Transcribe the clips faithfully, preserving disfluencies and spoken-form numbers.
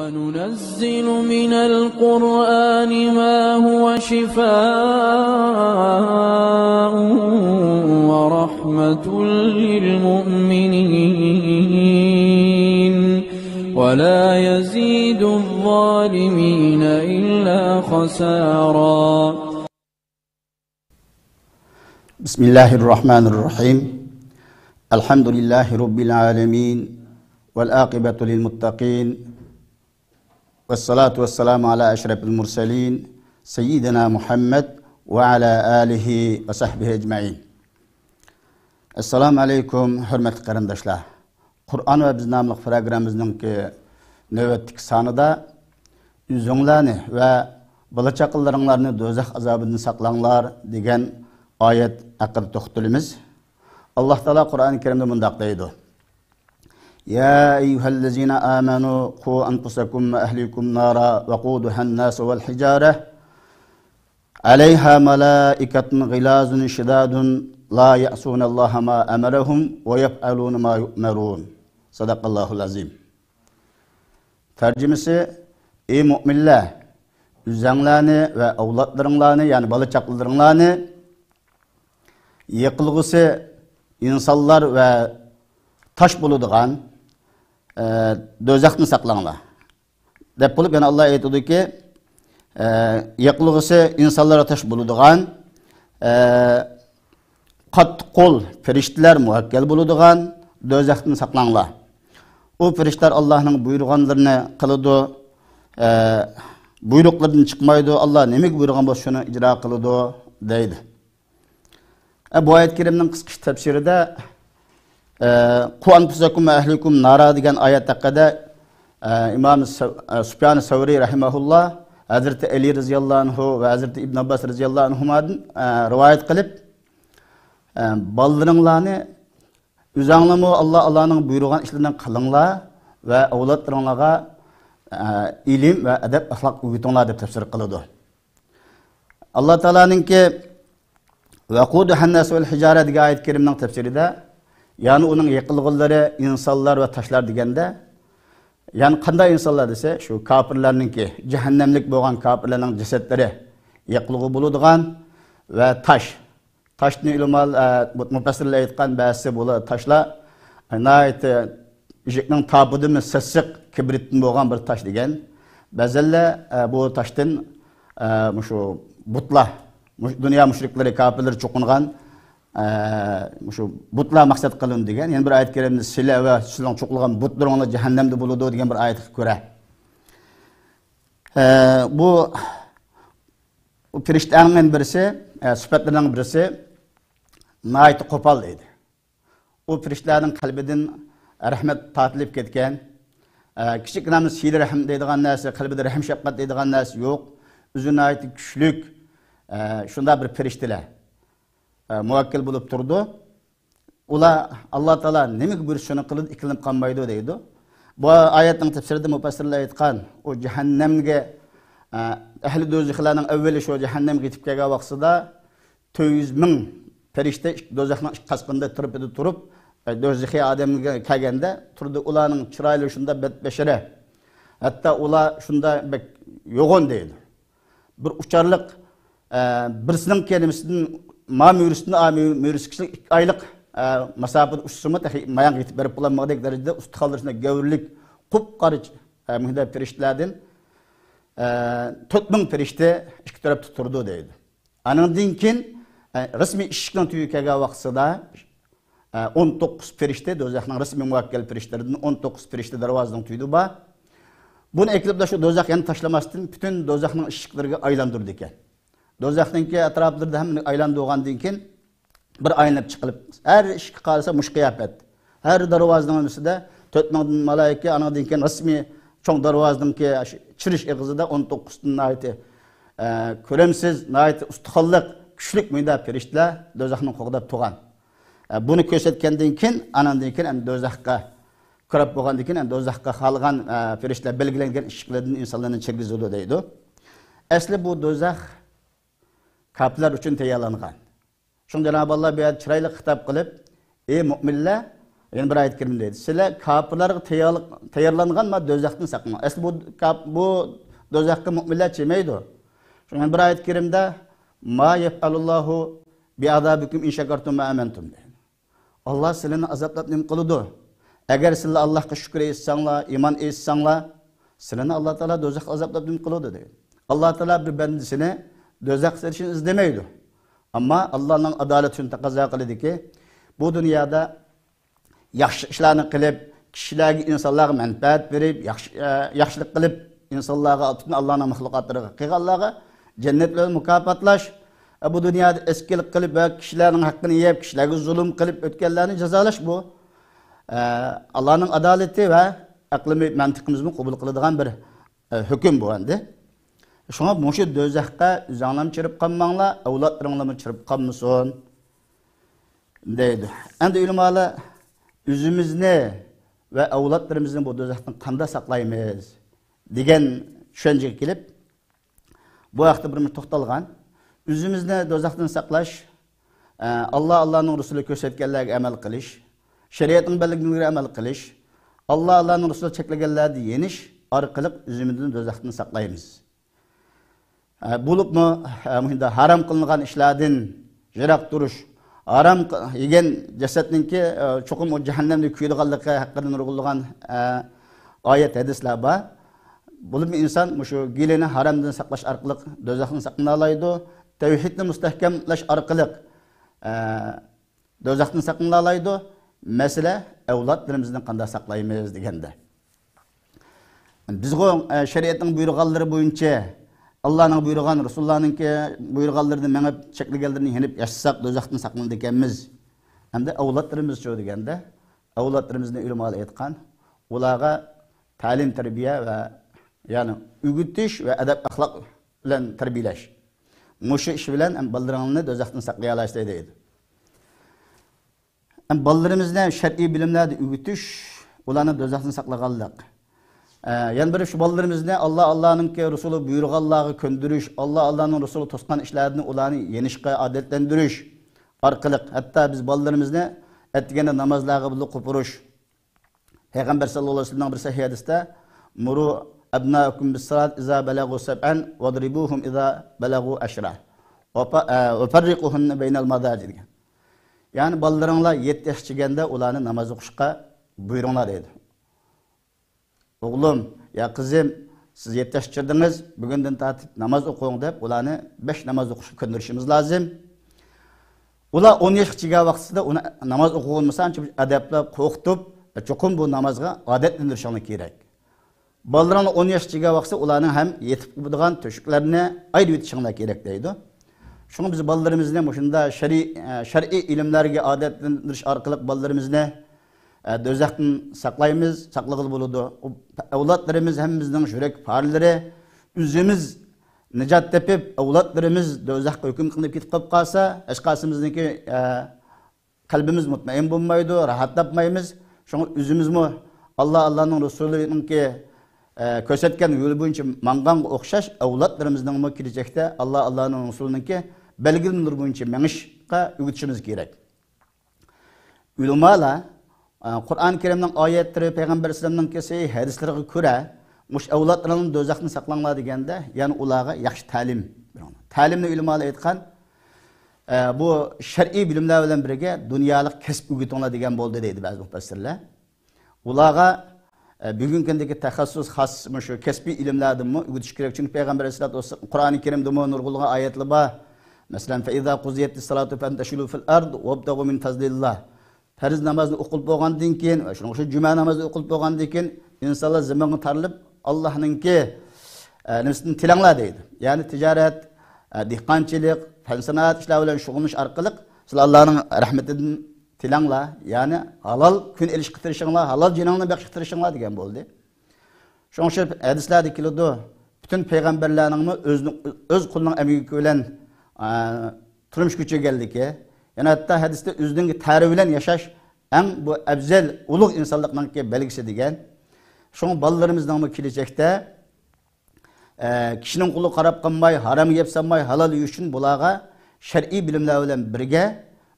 وننزل من القرآن ما هو شفاء ورحمة للمؤمنين ولا يزيد الظالمين إلا خسارا. بسم الله الرحمن الرحيم. الحمد لله رب العالمين. والعاقبة للمتقين. والصلاة والسلام على أشرف المرسلين سيدنا محمد وعلى آله وصحبه أجمعين. السلام عليكم، ھۆرمەتلىك قېرىنداشلار. قۇرئان ۋە بىز ناملىق پروگراممىمىزنىڭكى نۆۋەتتىكى سانىدا ئۆزۈڭلارنى ۋە بالا-چاقىلىرىڭلارنى دوزاخ ئازابىدىن ساقلاڭلار دېگەن ئايەت ھەققىدە توختىلىمىز. ئاللاھ تائالا قۇرئان كەرىمدە مۇنداق دەيدۇ: يا أيها الذين آمنوا قوا أنفسكم وأهليكم نارا وقودها الناس والحجارة عليها ملائكة غلاظ شداد لا يعصون الله ما أمرهم ويفعلون ما يؤمرون. صدق الله العظيم. تەرجىمىسى: ئى مۆمىنلەر، ئۆزەڭلارنى ۋە ئەۋلادلىرىڭلارنى، يەنى بالا-چاقىلىرىڭلارنى يېقىلغۇسى ئىنسانلار ۋە تاش بولىدىغان، ئە، دوزاختىن ساقلاڭلار. دەپ بولۇپ، يەنە ئاللاھ ئېيتىدۇكى، ئە، يېقىلغۇسى ئىنسانلار تاش بولىدىغان، ئە، قاتتىق قول پەرىشتىلەر مۇۋەككەل بولىدىغان دوزاختىن ساقلاڭلار. ئۇ پەرىشتىلەر ئاللاھنىڭ بۇيرۇغانلىرىنى قىلىدۇ، ئە، بۇيرۇقلىرىدىن چىقمايدۇ. ئاللاھ نېمىگە بۇيرۇغان بولسا، شۇنى ئىجرا قىلىدۇ، دەيدۇ. ئە، بۇ ئايەت كەرىمنىڭ قىسقىچە تەپسىرىدە، ئە، قوا أنفسكم وأهليكم نارا دېگەن ئايەت ھەققىدە، ئە، ئىمام سەۋ-، ئە، سۇپيان سەۋرى رەھىمەھۇللاھ ھەزرىتى ئەلى رەزىياللاھۇ ئەنھۇ ۋە ھەزرىتى ئىبن ئابباس رەزىياللاھۇ ئەنھۇمادىن، ئە، رىۋايەت قىلىپ، ئە، بالىلىرىڭلارنى ئۆزەڭلارمۇ ئاللاھ، ئاللاھنىڭ بۇيرۇغان ئىشلىرىنى قىلىڭلار ۋە ئەۋلادلىرىڭلارغا، ئە، ئىلىم ۋە ئەدەپ-ئەخلاق ئۆگىتىڭلار دەپ تەپسىر قىلىدۇ. ئاللاھ تائالانىڭكى ۋەقۇدۇھەنناس ۋەل ھىجارە دېگەن ئايەت كەرىمنىڭ تەپسىرىدە، يەنى ئۇنىڭ يېقىلغۇلىرى ئىنسانلار ۋە تاشلار دېگەندە، يەنى قانداق ئىنسانلار دېسە، شۇ كاپىرلارنىڭكى، جەھەننەملىك بولغان كاپىرلارنىڭ جەسەتلىرى يېقىلغۇ بولىدىغان ۋە تاش. تاشنى ئۆلىمال، ئە، مۇپەسسىرلەر ئېيتقان بەزىسى بۇلار تاشلار ناھايىتى ئىشىكنىڭ تاپىدىمۇ سېسىق كىبرىتتىن بولغان بىر تاش دېگەن. بەزەنلەر، ئە، بۇ تاشتىن، ئە، مۇشۇ بۇتلار، مۇش-، دۇنيا مۇشرىكلىرى، كاپىرلىرى چوقۇنغان، ئە، مۇشۇ بۇتلار مەقسەت قىلىنىدۇ دېگەن. يەنە بىر ئايەت كەرىمدە سىلەر ۋە سىلەرنىڭ چوقۇنغان بۇتلىرىڭلار جەھەننەمدە بولىدۇ دېگەن بىر ئايەتكە كۆرە. ئە، بۇ، بۇ پەرىشتىلەرنىڭ بىرسى، ئە، سۈپەتلىرىنىڭ بىرسى ناھايىتى قوپال دەيدۇ. ئۇ پەرىشتىلەرنىڭ قەلبىدىن رەھمەت تارتىلىپ كەتكەن. ئە، كىچىككىنە سىلە رەھىم دەيدىغان نەرسە، قەلبىدە رەھىم شەپقەت دەيدىغان نەرسە يوق. ئۆزى ناھايىتى كۈچلۈك، ئە، شۇنداق بىر پەرىشتىلەر، ئە، مۇۋەككىل بولۇپ تۇرىدۇ. ئۇلار ئاللاھ تائالا نېمىگە بۇيرۇسا شۇنى قىلىدۇ، ئىككىلىنىپ قالمايدۇ دەيدۇ. بۇ ئايەتنىڭ تەپسىرىدە مۇپەسسىرلەر ئېيتقان، ئۇ جەھەننەمگە، ئە، ئەھلى دوزىخلارنىڭ ئەۋۋىلى شۇ جەھەننەمگە يېتىپ كەلگەن ۋاقتىدا، تۆت يۈز مىڭ پەرىشتە ئىك-، دوزاخنىڭ ئىككى قاسقىنىدا تەرىپىدە تۇرۇپ، ئە، دوزىخىي ئادەمگە كەلگەندە تۇرىدۇ، ئۇلارنىڭ چىرايلىرى شۇنداق بەتبەشىرە. ھەتتا ئۇلار شۇنداق بەك يوغان دەيدۇ. بىر ئۇچارلىق، ئە، بىرسىنىڭ كەلىمىسىدىن ما مۈرىسىدىن ئا مۈ-، مۈرىسىگىچىلىك ئىككى ئايلىق، ئە، ماساپىدا ئۇچسىمۇ تېخى ماياڭغا يېتىپ بېرىپ بولالمىغۇدەك دەرىجىدە ئۇستىخانلىرى شۇنداق گەۋرىلىك، قۇپقارا، ئە، مۇنداق پەرىشتىلەردىن، ئە، تۆت مىڭ پەرىشتە ئىككى تەرەپتە تۇرىدۇ دەيدۇ. ئانىڭدىن كېيىن، ئە، رەسمىي ئىشىكنىڭ تۈۋىگە كەلگەن ۋاقتىدا، ئە، ئون توققۇز پەرىشتە، دوزاخنىڭ رەسمىي مۇۋەككىل پەرىشتىلىرىدىن ئون توققۇز پەرىشتە دەرۋازىنىڭ تۈۋىدە بار. بۇنى ئەكېلىپلا شۇ دوزاخ يەنە تاشلىماستىن پۈتۈن دوزاخنىڭ ئىشىكلىرىگە ئايلاندۇرىدىكەن. دوزاخنىڭكى ئەتراپلىرىدا ھەممىنى ئايلاندۇرغاندىن كېيىن، بىر ئايلىنىپ چىقىلىپ، ھەر ئىشىككە قارىسا مۇشۇ قىياپەت. ھەر دەرۋازىنىڭ ئۈستىدە تۆت مىڭدىن مالائىكە، ئانىڭدىن كېيىن رەسمىي چوڭ دەرۋازىنىڭكى چىرىش ئېغىزىدا ئون توققۇزتىن ناھايىتى، ئە، كۆرەمسىز، ناھايىتى ئۇستىخانلىق، كۈچلۈك مۇنداق پەرىشتىلەر دوزاخنى قوغداپ تۇرغان. ئە، بۇنى كۆرسەتكەندىن كېيىن، ئانىڭدىن كېيىن ئەمدى دوزاخقا كىرىپ بولغاندىن كېيىن، ئەمدى دوزاخقا خالىغان، ئە، پەرىشتىلەر بەلگىلەنگەن ئىشىكلەردىن ئىنسانلارنى كىرگۈزىدۇ دەيدۇ. ئەسلى بۇ دوزاخ كاپىرلار ئۈچۈن تەييارلانغان. شۇڭا جانابى ئاللا بۇ يەردە چىرايلىق خىتاب قىلىپ، ئى مۆمىنلەر، يەنە بىر ئايەت كەرىمدە دەيدۇ، سىلەر كاپىرلارغا تەييارلىق، تەييارلانغان ما دوزاختىن ساقلىنىڭ. ئەسلى بۇ كاپ-، بۇ دوزاخقا مۆمىنلەر چىدىمايدۇ. شۇڭا يەنە بىر ئايەت كەرىمدە، ما يەفئەلۇللاھۇ بىئازابىكۇم ئىن شەكەرتۇم ۋە ئامەنتۇم دەيدۇ. ئاللا سىلىنى ئازابلاپ نېمە قىلىدۇ؟ ئەگەر سىلەر ئاللاھقا شۈكۈر ئېيتساڭلار، ئىمان ئېيتساڭلار، سىلىنى ئاللا تائالا دوزاخقا ئازابلاپ نېمە قىلىدۇ دەيدۇ. ئاللا تائالا بىر بەندىسىنى دوزاخقا سېلىشنى ئىزدىمەيدۇ. ئەمما ئاللانىڭ ئادالىتى شۇنى تەقەززا قىلىدۇكى، بۇ دۇنيادا ياخشى ئىشلارنى قىلىپ، كىشىلەرگە، ئىنسانلارغا مەنپەئەت بېرىپ، ياخشى، ئە، ياخشىلىق قىلىپ، ئىنسانلارغا، پۈتۈن ئاللانىڭ مەخلۇقاتلىرىغا قىلغانلارغا جەننەت بىلەن مۇكاپاتلاش. ئە، بۇ دۇنيادا ئەسكىلىك قىلىپ ۋە كىشىلەرنىڭ ھەققىنى يەپ، كىشىلەرگە زۇلۇم قىلىپ ئۆتكەنلەرنى جازالاش بۇ، ئە، ئاللانىڭ ئادالىتى ۋە ئەقلىمىي مەنتىقىمىزمۇ قوبۇل قىلىدىغان بىر، ئە، ھۆكۈم بۇ ئەمدى. شۇڭا مۇشۇ دوزاخقا ئۆزۈڭلارمۇ چىرىپ قالماڭلار، ئەۋلادلىرىڭلارمۇ چىرىپ قالمىسۇن. دەيدۇ. ئەمدى ئۆلىمالار ئۆزىمىزنى ۋە ئەۋلادلىرىمىزنى بۇ دوزاختىن قانداق ساقلايمىز دېگەن چۈشەنچىگە كېلىپ، بۇ ھەقتە بىر مۇنچە توختالغان. ئۆزىمىزنى دوزاختىن ساقلاش، ئە، ئاللا، ئاللانىڭ رۇسۇلى كۆرسەتكەنلەرگە ئەمەل قىلىش، شەرىئەتنىڭ بەلگىلىگىنىگە ئەمەل قىلىش، ئاللا، ئاللانىڭ رۇسۇلى چەكلىگەنلەردىن يېنىش ئارقىلىق ئۆزىمىزنى دوزاختىن ساقلايمىز. ئە، بولۇپمۇ، ئە، مۇشۇنداق ھارام قىلىنغان ئىشلاردىن يىراق تۇرۇش، ھارام ق-، يېگەن جەسەتنىڭكى، ئە، چوقۇم ئۇ جەھەننەمدە كۆيىدىغانلىقى ھەققىدە نۇرغۇنلىغان، ئە، ئايەت، ھەدىسلەر بار. بولۇپمۇ ئىنسان مۇشۇ گېلىنى ھارامدىن ساقلاش ئارقىلىق دوزاختىن ساقلىنالايدۇ، تەۋھىدنى مۇستەھكەملەش ئارقىلىق، ئە، دوزاختىن ساقلىنالايدۇ. مەسىلە، ئەۋلادلىرىمىزنى قانداق ساقلايمىز دېگەندە. بىزغۇ، ئە، شەرىئەتنىڭ بۇيرۇغانلىرى بويىچە، ئاللانىڭ بۇيرۇغان، رۇسۇللارنىڭكى بۇيرۇغانلىرىنى مېڭىپ، چەكلىگەنلىرىنى يېنىپ ياشىساق، دوزاختىن ساقلىنىدىكەنمىز. ئەمدى ئەۋلادلىرىمىزچۇ دېگەندە، ئەۋلادلىرىمىزنى ئۆلىمالار ئېيتقان، ئۇلارغا تەلىم-تەربىيە ۋە، يەنى ئۆگىتىش ۋە ئەدەپ-ئەخلاق بىلەن تەربىيەلەش. مۇشۇ ئىش بىلەن ھەم بالىلىرىڭلارنى دوزاختىن ساقلىيالايسىلەر دەيدۇ. ھەم بالىلىرىمىزنى شەرئىي بىلىملەردە ئۆگىتىش، ئۇلارنى دوزاختىن ساقلىغانلىق. ئە، يەنە بىرى شۇ بالىلىرىمىزنى ئاللا، ئاللانىڭكى رۇسۇلى بۇيرۇغانلارغا كۆندۈرۈش، ئاللا، ئاللانىڭ رۇسۇلى توسقان ئىشلاردىن ئۇلارنى يېنىشقا ئادەتلەندۈرۈش ئارقىلىق، ھەتتا بىز بالىلىرىمىزنى ئەتىگەندە نامازلارغا بىللە قوپۇرۇش. پەيغەمبەر ساللاللاھۇ ئەلەيھى ۋەسەللەمنىڭ بىرسى ھەدىستە، مروا أبناءكم بالصلاة إذا بلغوا سبعا واضربوهم إذا بلغوا عشرا وفرقوهن بين المضاجع دېگەن. يەنى بالىلىرىڭلار يەتتە ياشقا كىرگەندە ئۇلارنى ناماز ئوقۇشقا بۇيرۇڭلار دەيدۇ. ئوغلۇم، يا قىزىم، سىز يەتتە ياشقا كىردىڭىز، بۈگۈندىن تارتىپ ناماز ئوقۇڭ دەپ ئۇلارنى بەش ناماز ئوقۇشقا كۆندۈرۈشىمىز لازىم. ئۇلار ئون ياشقا كىرگەن ۋاقتىدا ئۇنى ناماز ئوقۇغۇن بولسا ئانچە ئەدەپلەپ، قورقۇتۇپ، چوقۇم بۇ نامازغا ئادەتلەندۈرۈشۈڭلار كېرەك. بالىلىرىڭلار ئون ياشقا كىرگەن ۋاقتىدا ئۇلارنىڭ ھەم يېتىپ بولىدىغان تۆشۈكلەرنى ئايرىۋېتىشىڭلار كېرەك دەيدۇ. شۇڭا بىز بالىلىرىمىزنى مۇشۇنداق شەرئىي، شەرئىي ئىلىملەرگە ئادەتلەندۈرۈش ئارقىلىق بالىلىرىمىزنى، ئە، دوزاختىن ساقلايمىز، ساقلىغىلى بولىدۇ. ئەۋلادلىرىمىز ھەممىمىزنىڭ يۈرەك پارىلىرى، ئۆزىمىز نىجات تېپىپ، ئەۋلادلىرىمىز دوزاخقا ھۆكۈم قىلىنىپ كېتىپ قېلىپ قالسا، ھېچقايسىمىزنىڭكى، ئە، قەلبىمىز مۇتمەئىن بولمايدۇ، راھەت تاپمايمىز. شۇڭا ئۆزىمىزمۇ ئاللا، ئاللانىڭ رەسۇلىنىڭكى، ئە، كۆرسەتكەن يولى بويىچە ماڭغانغا ئوخشاش، ئەۋلادلىرىمىزنىڭمۇ كېلىچەكتە ئاللا، ئاللانىڭ رەسۇلىنىڭكى بەلگىلىمىلىرى بويىچە مېڭىشقا ئۆگىتىشىمىز كېرەك. ئۆلىمالار، ئە، قۇرئان كەرىمنىڭ ئايەتلىرى، پەيغەمبەر ئەلەيھىسسالامنىڭكى سەھىھ ھەدىسلىرىگە كۆرە، مۇشۇ ئەۋلادلىرىڭلارنى دوزاختىن ساقلاڭلار دېگەندە، يەنى ئۇلارغا ياخشى تەلىم بېرىڭلار. تەلىمنى ئۆلىمالار ئېيتقان، ئە، بۇ شەرئىي بىلىملەر بىلەن بىرگە دۇنيالىق كەسىپ ئۆگىتىڭلار دېگەن بولدى دەيدۇ بەزى مۇپەسسىرلەر. ئۇلارغا، ئە، بۈگۈنكى كۈندىكى تەخەسسۇس خاس مۇشۇ كەسپىي ئىلىملەردىنمۇ ئۆگىتىش كېرەك. چۈنكى پەيغەمبەر ئەلەيھىسسالاتۇ ۋەسسالام قۇرئانى كەرىمدىمۇ نۇرغۇنلىغان ئايەتلەر بار. مەسىلەن، فَإِذَا قُضِيَتِ الصَّلَاةُ فَانتَشِرُوا فِي الْأَرْضِ وَابْتَغُوا مِنْ فَضْلِ اللَّهِ. پەرز نامازنى ئوقۇلۇپ بولغاندىن كېيىن ۋە شۇنىڭ ئۈچۈن جۈمە نامازى ئوقۇلۇپ بولغاندىن كېيىن ئىنسانلار زېمىنغا تارىلىپ، ئاللاھنىڭكى، ئە، نېمىسىدىن تىلەڭلار دەيدۇ. يەنى تىجارەت، ئە، دېھقانچىلىق، پەن سانائەت ئىشلار بىلەن شۇغۇللىنىش ئارقىلىق سىلەر ئاللاھنىڭ رەھمىتىدىن تىلەڭلار. يەنى ھالال كۈن ئېلىشقا تىرىشىڭلار، ھالال جېنىڭلارنى بېقىشقا تىرىشىڭلار دېگەن بولدى. شۇنىڭ ئۈچۈن ھەدىسلەردە كېلىدۇ، پۈتۈن پەيغەمبەرلەرنىڭمۇ ئۆزىنىڭ، ئۆز قولىنىڭ ئەمگىكى بىلەن، ئە، تۇرمۇشقا كۆچۈرگەنلىكى، يەنە ھەتتا ھەدىستە ئۆزىنىڭ تەرى بىلەن ياشاش ئەڭ بۇ ئەۋزەل، ئۇلۇغ ئىنسانلىقنىڭكى بەلگىسى دېگەن. شۇڭا بالىلىرىمىزنىڭمۇ كېلىچەكتە، ئە، كىشىنىڭ قولىغا قاراپ قالماي، ھارامغا گەپ سالماي، ھالال يېيىش ئۈچۈن بۇلارغا شەرئىي بىلىملەر بىلەن بىرگە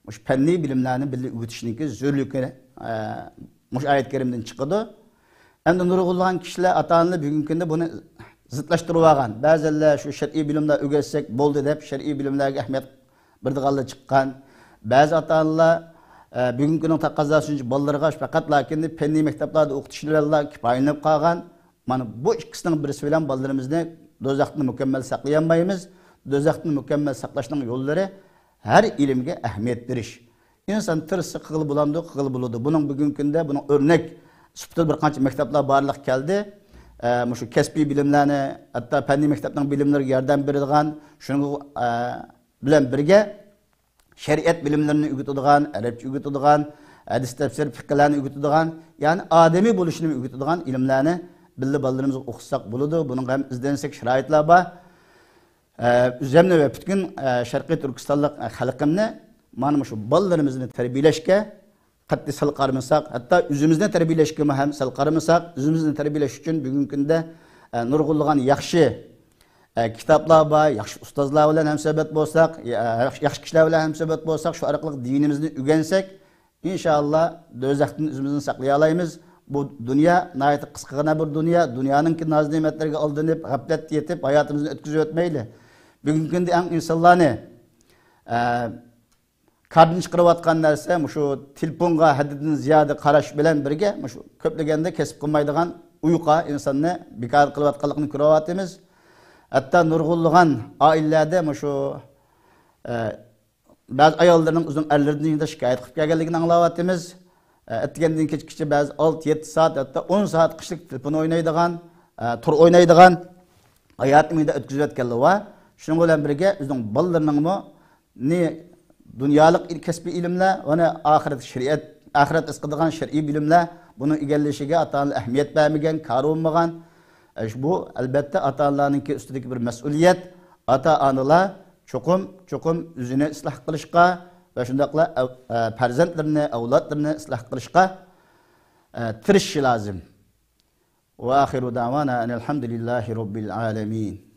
مۇشۇ پەننىي بىلىملەرنى بىللە ئۆگىتىشنىڭكى زۆرۈرلۈكى ئە، مۇشۇ ئايەت كەرىمدىن چىقىدۇ. ئەمدى نۇرغۇنلىغان كىشىلەر، ئاتا-ئانىلار بۈگۈنكى كۈندە بۇنى زىتلاشتۇرۇۋالغان. بەزىلەر شۇ شەرئىي بىلىملەر ئۆگەتسەك بولدى دەپ، شەرئىي بىلىملەرگە ئەھمىيەت بېرىدىغانلار چىققان. بەزى ئاتا-ئانىلار، ئە، بۈگۈنكى كۈننىڭ تەقەززاسى بويىچە بالىلىرىغا پەقەتلا پەننىي مەكتەپلەردە ئوقۇتۇش بىلەنلا كۇپايىلىنىپ قالغان. مانا بۇ ئىككىسىنىڭ بىرسى بىلەن بالىلىرىمىزنى دوزاختىن مۇكەممەل ساقلىيالمايمىز. دوزاختىن مۇكەممەل ساقلاشنىڭ يوللىرى ھەر ئىلىمگە ئەھمىيەت بېرىش. ئىنسان تىرىشسا قىلغىلى بولامدۇ؟ قىلغىلى بولىدۇ. بۇنىڭ بۈگۈنكى كۈندە بۇنىڭ ئۆرنەك سۈپىتىدە بىر قانچە مەكتەپلەر بارلىققا كەلدى. ئە، مۇشۇ كەسپىي بىلىملەرنى، ھەتتا پەننىي مەكتەپنىڭ بىلىملىرىگە ياردەم بېرىدىغان، شۇنىڭغا، ئە، بىلەن بىرگە شەرىئەت بىلىملىرىنى ئۆگىتىدىغان، ئەرەبچە ئۆگىتىدىغان، ھەدىس تەپسىر، پىقىلەرنى ئۆگىتىدىغان، يەنى ئادىمىي بولۇشنى ئۆگىتىدىغان ئىلىملەرنى بىللە بالىلىرىمىزغا ئوقۇتساق بولىدۇ. بۇنىڭغا ھەم ئىزدەنسەك شارائىتلار بار. ئە، ئۆزۈمنى ۋە پۈتكۈل، ئە، شەرقىي تۈركىستانلىق، ئە، خەلقىمنى مانا مۇشۇ بالىلىرىمىزنى تەربىيەلەشكە قەتئىي سەل قارىمىساق، ھەتتا ئۆزىمىزنى تەربىيەلەشكىمۇ ھەم سەل قارىمىساق، ئۆزىمىزنى تەربىيەلەش ئۈچۈن بۈگۈنكى كۈندە، ئە، نۇرغۇنلىغان ياخشى، ئە، كىتابلار بار، ياخشى ئۇستازلار بىلەن ھەمسۆھبەت بولساق، يا-، ياخشى، ياخشى كىشىلەر بىلەن ھەمسۆھبەت بولساق، شۇ ئارقىلىق دىنىمىزنى ئۆگەنسەك، ئىنشائاللا، دوزاختىن ئۆزىمىزنى ساقلىيالايمىز. بۇ دۇنيا ناھايىتى قىسقىغىنا بىر دۇنيا. دۇنيانىڭكى ناز-نېمەتلىرىگە ئالدىنىپ، غەپلەتتە يېتىپ، ھاياتىمىزنى ئۆتكۈزۈۋەتمەيلى. بۈگۈنكى كۈندە ئەڭ ئىنسانلارنى، ئە، كاردىن چىقىرىۋاتقان نەرسە مۇشۇ تېلېفونغا ھەددىدىن زىيادە قاراش بىلەن بىرگە، مۇشۇ كۆپلىگەندە كەسىپ قىلمايدىغان ئۇيقا ئىنساننى بىكار قىلىۋاتقانلىقىنى كۆرۈۋاتىمىز. ھەتتا نۇرغۇنلىغان ئائىلىلەردە مۇشۇ، ئە، بەزى ئاياللىرىنىڭ ئۆزىنىڭ ئەرلىرىدىن شىكايەت قىلىپ كەلگەنلىكىنى ئاڭلاۋاتىمىز. ئە، ئەتىگەندىن كەچكىچە بەزى ئالتە، يەتتە سائەت، ھەتتا ئون سائەت قىشلىق تېلېفون ئوينايدىغان، ئە، تور ئوينايدىغان ھاياتىنى مۇنداق ئۆتكۈزۈۋەتكەنلىرى بار. شۇنىڭ بىلەن بىرگە، ئۆزىنىڭ بالىلىرىنىڭمۇ نى دۇنيالىق ئىل-، كەسپىي ئىلىملەر، يەنى ئاخىرەت شەرىئەت، ئاخىرەت ھەققىدە شەرئىي بىلىملەر، بۇنىڭ ئىگىلىشىگە ئاتا-ئانىلار ئەھمىيەت بەرمىگەن، كارى بولمىغان. ئە، بۇ، ئەلبەتتە، ئاتا-ئانىلارنىڭكى ئۈستىدىكى بىر مەسئۇلىيەت. ئاتا-ئانىلار چوقۇم، چوقۇم ئۆزىنى ئىسلاھ قىلىشقا ۋە شۇنداقلا ئەۋ-، ئە، پەرزەنتلىرىنى، ئەۋلادلىرىنى ئىسلاھ قىلىشقا، ئە، تىرىشىشى لازىم. وآخر دعوانا أن الحمد لله رب العالمين.